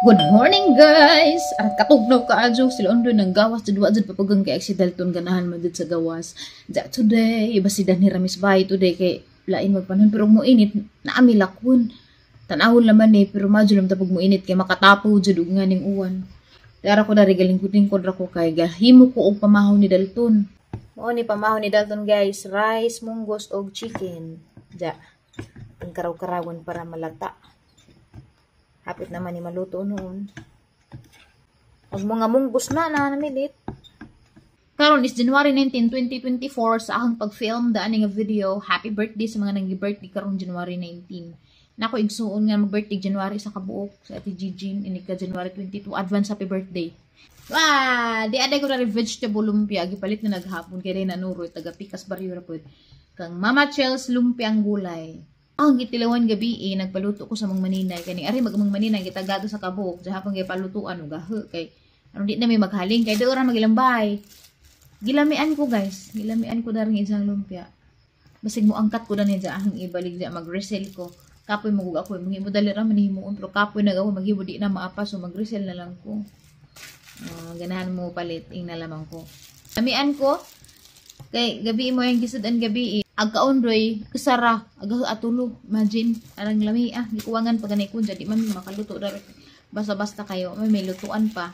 Good morning, guys! Arat katugnaw ka adyo sila undo ng gawas jud wa jud papugang kay si Dalton ganahan man jud sa gawas. Ja today iba si Danny Ramis bay today kay lain magpanahon pero mo init naami lakon. Tan-awon laman eh pero madyo lang tapog mo init kay makatapo jud og nganing uwan. Dara ko dari galingkod-lingkod ra ko kay gahimo ko og pamahaw ni Dalton. Mao ni pamahaw ni Dalton, guys, rice, munggos og chicken. Ja. Ang karaw-karawon para malata. Hapit naman ni maluto noon. Og mga munggos na na namilit. Karon is January 19, 2024 sa akong pag-film daan nga video. Happy birthday sa mga nang-birthday karong January 19. Nako igsuon nga mag-birthday January sa kabuok sa Ate Gigi ini ka January 22. Advance happy birthday. Wah, di aday ko na vegetable lumpia gipalit na naghapon kay nanuroy taga Pikas Barrio ra pod. Kang Mama Chels lumpiang gulay. Ang gitilawan gabi eh, nagpaluto ko sa mga maninay. Kani ari mag mga maninay gitagato sa kabuk. Gihapon kay palutuan og gaho kay aron di na may maghaling kay di ora magilambay. Gilamian ko, guys. Gilamian ko daring isang lumpia. Basig mo angkat ko dani dya ahang ibalik dya mag-resell ko. Kapoy magug ako maghimo dali ra man himuon pero kapoy nag ako maghimo di na maapa so mag-resell na lang ko. Ganahan mo palit ing na lamang ko. Lamian ko kay gabi mo yung gisud-an gabi eh. Agkaon roy kasara aga atulo, imagine arang lami ah gikuwangan pa gani ko di man makaluto dara basta-basta kayo may lutuan pa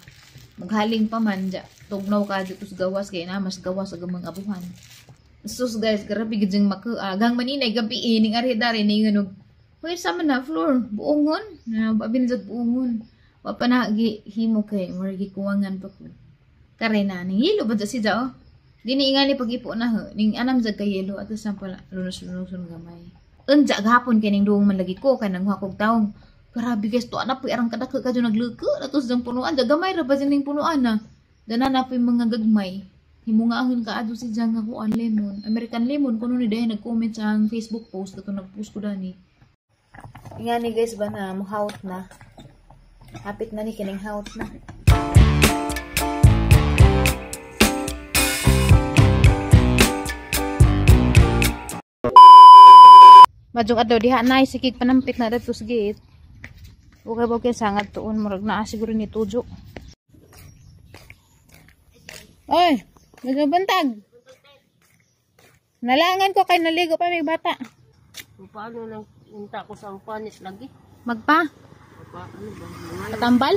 maghaling pa man ja tugnaw ka dito sa gawas kay na mas gawas ag mga abuhan. Sus guys, grabe gid jing maka gang maninay gabi eh, ning ari dari ning nganog hoy sa man na floor buongon na abi na buongon wa pa na gi himo kay murag gikuwangan pa ko kare na ning hilo ba si ja oh. Dini ingani pag-ipo na ho, ning anam jag kayelo ato sa pala lunos-lunoson gamay. Unja gahapon kay ning duong man lagi ko kay nanghuha kog taong. Grabe guys, to ana poy arang kadako kadyo nagluko ato sa punuan, ja gamay ra ba ning punuan na. Dana na poy mga gagmay. Himungaahon ka adto si jang nga kuan lemon, American lemon kuno ni dahil nag-comment sa ang Facebook post ato nag-post ko dani. Ingani guys ba na muhawt na. Hapit na ni kining hawt na. Majong adlaw diha na sikig panampit na dadto sa gate. Okay ba kay sangad tuon murag naa siguro ni tujo. Oy, nagabantag. Nalangan ko kay naligo pa may bata. Paano lang unta ko sa panis lagi? Magpa? Magpa ano ba? Patambal?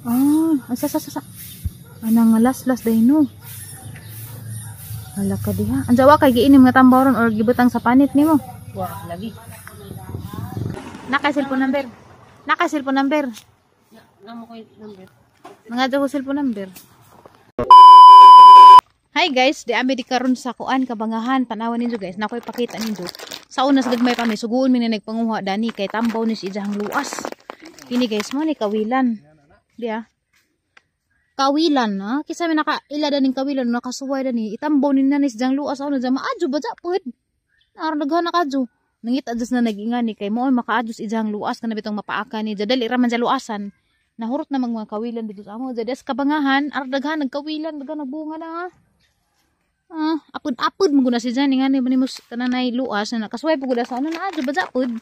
Ah, asa sa sa. Anang las-las dayno. Hala ka diha. Ang jawa kay giinim nga tambaron or gibutang sa panit nimo. Wa lagi. Naka cellphone number. Naka cellphone number. Namo koy number. Mga daw cellphone number. Hi guys, di ami di karon sa kuan kabangahan. Tanawan ninyo guys, nakoy pakita ninyo. Sa una sa gagmay pa mi suguon mi na nagpanguha dani kay tambaw ni si ijahang luas. Kini guys mo ni kawilan. Diya. Kawilan ha kisa mi naka ila daning kawilan nakasuway dani itambaw ni nanis jang luas ano jang maadyo ba ja pud naron daghan na kadyo nangita just na nagingani kay mo makaadyo ijang luas kana bitong mapaaka ni ja dali ra man ja luasan nahurot na mga kawilan dito sa amo ja des kabangahan ar daghan nagkawilan daghan nagbunga na ah apud-apud man gud na si jan ngani man nimo kananay luas na nakasuway pud sa ano na adyo ba ja pud.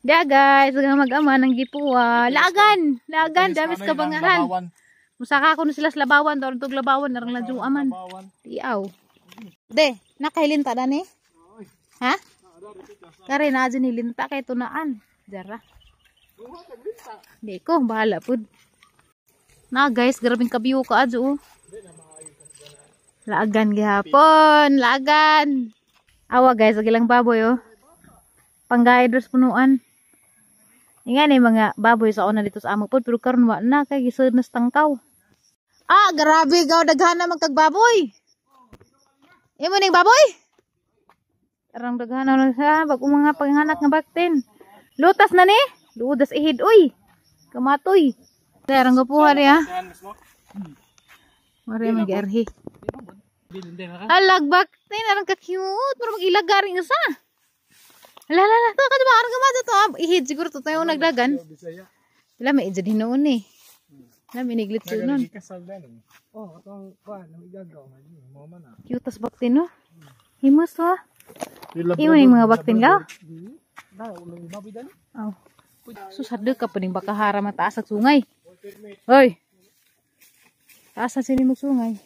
Dia guys daghang mag-ama nang gipuwa lagan lagan damis kabangahan. Musaka ko na sila sa labawan, doon tog labawan, narang ladyo aman. Tiaw. De, nakahilinta dani? Ha? Kare na dyan hilinta kay tunaan. Jara. Di ko, bahala pud. Na guys, grabing kabiyo ka adyo. Oh. Laagan gihapon, laagan. Awa guys, agilang baboy oh. Panggay dos punuan. Inga ni mga baboy sa una dito sa amo pod pero karon wa na kay gisud na sa tangkaw. Ah, grabe gaw daghan na man kag baboy. Imo ning baboy? Arang daghan na sa bag mga panghanak nga baktin. Lutas na ni? Ludas ihid oy. Kamatoy. Arang gapuha niya. Mare mag-erhi. Alag baktin arang ka cute, pero mag-ilagaring isa. Ala la la, to ka ba arang kamata to ihid siguro to tayo nagdagan. Wala may ijud hinuon eh. Na miniglit sunon. Oh, atong kuan, igagaw mo man ah. Cute as baktin no. Himus wa. Imo yung mga baktin ka? Oh. Susad ka pa ning bakahara mataas ang sungay. Hoy. Taas ang sinimog sungay.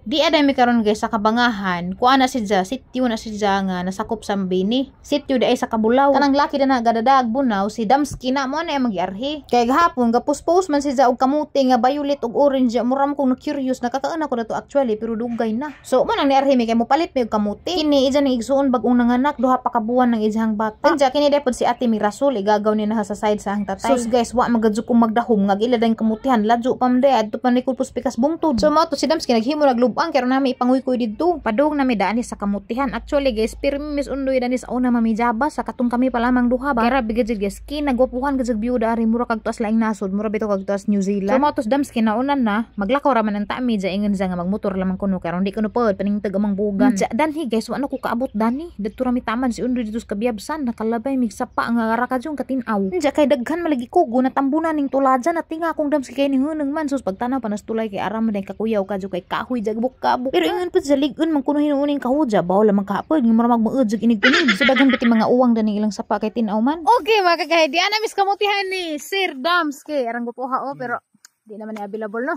Di aday mi karon guys sa kabangahan, kuan na si Ja, sityo na si Ja nga nasakop sa Bini. Sityo di ay sa Kabulaw. Kanang laki na nagadadag bunaw si Damski na mo na magiarhi. Kay gahapon gapuspos man si Ja og kamuti nga violet ug orange, mura mo kong na-curious, nakakaon ako na to actually pero dugay na. So mo nang niarhi mi kay mopalit mi og kamuti. Kini ija ning igsuon bag-ong nanganak, duha pa ka buwan ng ijang bata. Unya kini depod si Ate Mirasol igagaw ni na sa side sa ang tatay. Sus guys, wa magadyo kong magdahom nga ila dayng kamutihan, ladyo pa man day adto pa ni Kulpos pikas bungtod. So mao to si Damski naghimo naglub ang karon nami ipanguykoy didto. Padung nami daan sa kamutihan. Actually guys, pirmi mis undoy dani sa una mamijaba sa katong kami pa lamang duha ba. Grabe gid guys, kinagwapuhan gid view dari mura kag tuas laing nasod, mura bitaw kag tuas New Zealand. So mao to Damski naunan na, maglakaw ra man ang tami ja ingon sa nga magmotor lamang kuno karon di kuno pod paningtag amang bugan. Ja danhi guys, wa na ko kaabot dani. Didto ra mi taman si undoy didto sa kabiyabsan, nakalabay mig sapa nga ra ka jung katinaw. Ja kay daghan malagi ko gunatambunan ning tulaja na tinga akong Damski kay ni hunang man sus pagtanaw panas tulay kay aram man kakuyaw ka kay kahoy jag bukabuk. Pero ingon pud sa lig-on man kuno hinuuning kahuja baw lamang kahapon nga mura magmaud inig tunig. So daghan pati mga uwang daning ilang sapa kay tin-aw man. Okay mga kagahay, di ana mis kamutihan ni Sir Damski. Arang gupuha oh, pero di naman ni available no.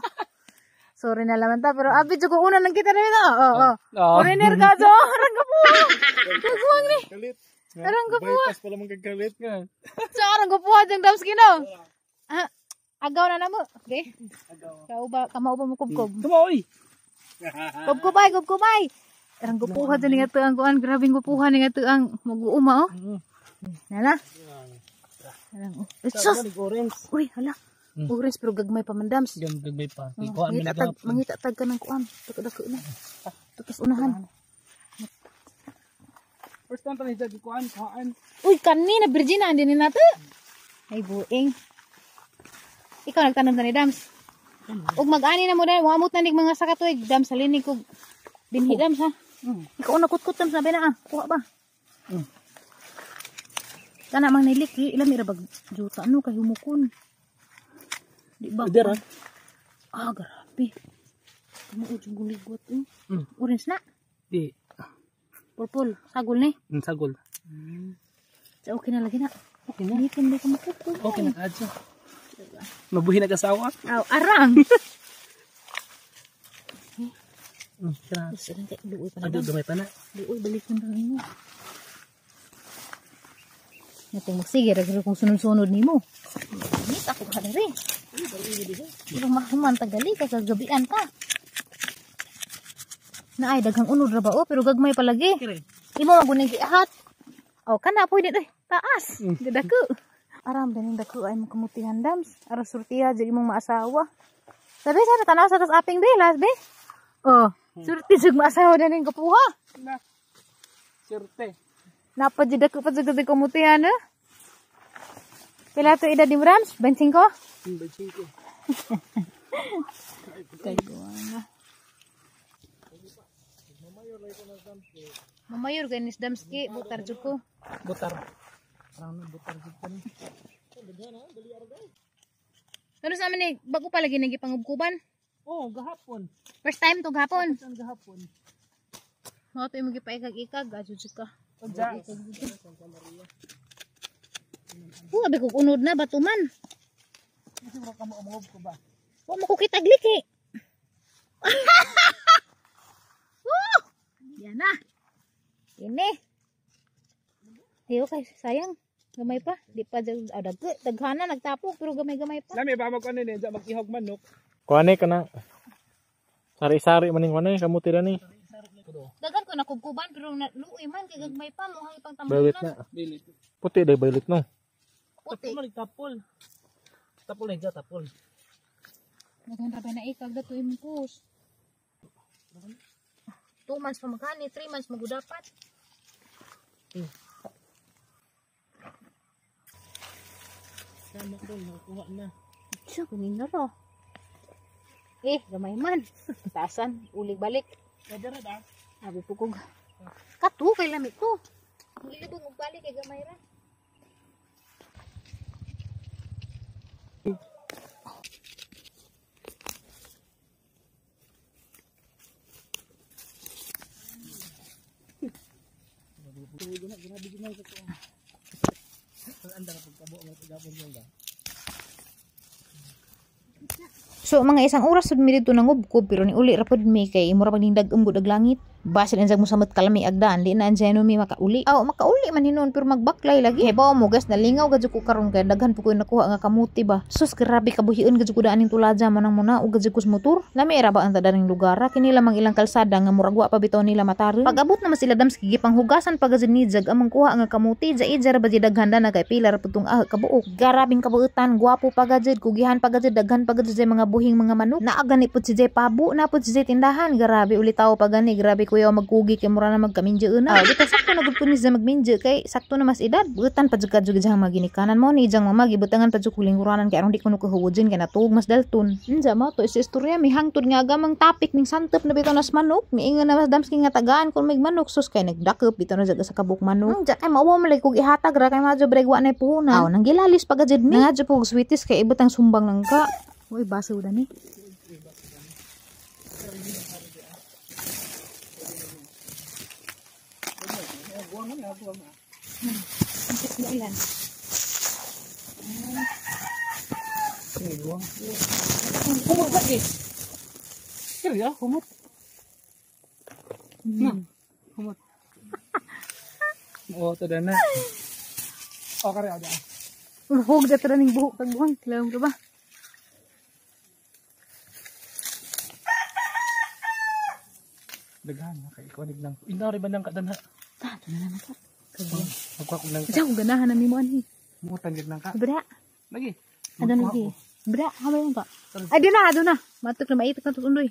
Sorry na laman ta pero abi jud ko una nang kita nito. Oh, oh. Foreigner ka jo, arang gupuha. Kaguang ni. Kalit. Arang gupuha. Bypass pala mong kagalit nga. So arang gupuha jang Damski no. Ah, agaw na namo. Okay. Agaw. Kauba kamao ba mo kubkob? Tumoy. Kubkubay, kubkubay. Arang gupuha dyan nga tuang kuan, grabing gupuha nga tuang mag-uuma oh. Nala. Arang oh. Sus. Uy, hala. Orange pero gagmay pa man Dams. Gagmay pa. Mangita tag ka ng kuan. Dako-dako na. Tukas unahan. First time pa ni jag kuan, kuan. Uy, kanina Virginia andi ni nato. Ay buing. Ikaw nagtanom ta ni Dams. Og mag-ani na mo dahil, wamot na nig mga sakatuig, Dams, salinig kog binhi, Dams, ha? Ikaw na kutkot, Dams, na na, ah. Kuha ba? Kana mang niliki, ilang mirabag juta, ano, kay humukon. Di ba? Dera. Ah, grabe. Tumuod yung guligot, eh. Orange na? Di. Purple, sagol ni? Sagol. So, okay na lagi na. Okay na. Hindi ka makukul. Okay na, adyo. Mabuhi nag-asawa? Aw, arang! Luoy pa na. Luoy pa na. Luoy, balik na rin mo. Natong magsige, ragro kung sunod-sunod ni mo. Init ako ka na rin. Pero mahuman tagali, kagabian ka. Naay, daghang unod ra ba? Oh, pero gagmay palagi. Imo maguning giahat. Oh, kana pwede eh. Taas. Dako. Aram daning dako ay mong kamutihan Dams. Ara surtiha jud imong maasawa. Sabi sa tanaw sa tas aping be, las be. Oh, surti jud maasawa daning kapuha. Na. Surte. Napa jud dako pa jud kamutihan eh. Pila to edad ni Rams? 25? 25. Kayguan. Mamayor kay ni Damski, butar jud ko. Butar. Butar jud ko ni. Ano sa amin eh, bago pa lagi nagipangubkuban? Oh, gahapon. First time to gahapon. First time gahapon. Mao to imong gipaikag-ikag, adyo jud ka. Oh, abi kog unod na batuman. Kasi mo ka mo ko ba? Wa mo ko kitag liki. Woo! Yan na. Ini. Ayo kay sayang. Gamay pa, di pa daghana nagtapok pero gamay-gamay pa. Lami ba mag ano ni, mag-ihog manok. Kuani ka na. Sari-sari maning kuani kamuti ra ni. Daghan ko nakubkuban pero luoy man kay gagmay pa mo hang ipang Baylit tambunan. na. Dili. Puti day baylit no. Puti. Tapol tapol. Tapol na tapol. Daghan ra ba na ikag dato imong kus. 2 months pa magkani, 3 months magudapat. Sama ko nakuha na. Siya, kunin na ro. Eh, gamay man. Tasan, ulig balik. Kadara da. Abi po kog. Kato, kay lamig ko. Ang ilubong og balik kay gamay ra. So mga isang oras sud mi didto nangubkob pero ni uli ra pud mi kay mura pag ning dag-om gud ag langit. Basin insag mo samot kalami agdaan di na andiyan mi makauli. Aw makauli man hinuon pero magbaklay lagi. Hibaw mo guys, nalingaw gud ko karon kay daghan pud ko nakuha nga kamuti ba. Sus grabe kabuhion gud ko daan ning tulaja mo nang muna og gud ko sa motor. Lami ra ba ang tadaring lugar? Kini lamang ilang kalsada nga murag wa pa bitaw nila mataron. Pag-abot naman sila dams gipanghugasan pa gud ni jag among kuha nga kamuti ja ija ra ba di daghan na kay pila ra pud tong kabuok. Garabing kabuotan, gwapo pa gud, kugihan pa gud, daghan pa gud sa mga buhing mga manok. Naa gani pud si Jay pabo, na pud si Jay tindahan. Grabe uli tawo pa gani, grabe kuya magkugi kay mura na magkaminjo na. Di ta sakto na gud pud ni siya magminjo kay sakto na mas edad. Butan pa jud ka jud jang maginikanan mo ni jang mama gibutangan pa jud kulinguranan kay aron di kuno kahuwodin kay natuog mas dalton. Unsa mo to is istorya mi hangtod nga agamang topic ning santop na bitaw nas manok. Miingon na mas damski nga tagaan kun may manok sus kay nagdakop bitaw na jud sa kabuk manok. Unja kay mauwa man lagi kog ihatag ra kay madyo breg wa nay puhunan. Aw nang gilalis pa gud mi. Nangadyo pug sweeties kay ibutang sumbang nang ka. Uy, baso dani. Humot lagi. Kaya humot. Na, humot. Oo, tada na. O kare ada. Ulhog dyan tara ning buhok tagbuhan. Kilawang ka ba? Daghan na kay ikaw lang. Inari ba nang kadanha? Ta, ito na naman ka. Magkuha nang Diyan, kung ganahan na mi mo anhi. Mutan gid nang ka. Bra. Lagi. Ano lagi? Bra, habay mo ka. Ay, di na, ado na. Matok na, maitok na ito undoy.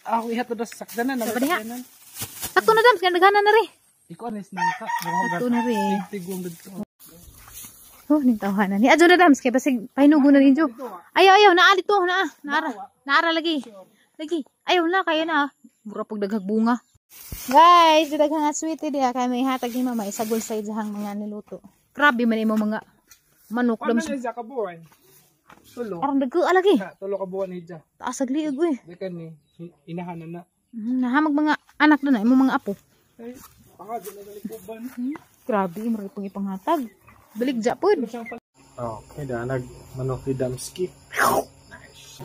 Ako ihat to sa sakdanan na. Sa diha. Sakto na dams, kaya naghanan na rin. Ikaw anis nang ka. Sakto na rin. Tigong dito. Oh, ning tawhanan ni. Adyo na dams, kay basig pahinugo na ninyo. Ayaw, ayaw, naa dito, naa. Naara. Naara lagi. Lagi. Ayaw na, kaya na. Mura pag daghag bunga. Guys, daghang nga sweet diha kay may hatag ni mama isagol sa ijahang mga niluto. Grabe man imo mga manok Ano dams. na siya kabuan? Tulo. Aron dagko alagi. Ha, tulo kabuan ni siya. Taas ag liog oy. Di kan ni inahanan na. Nahamag mga anak na na imo mga apo. Ay, baka di na galikuban. Grabe imo ra pong ipanghatag. Balik ja pod. Okay, danag manok ni Damski. Nice.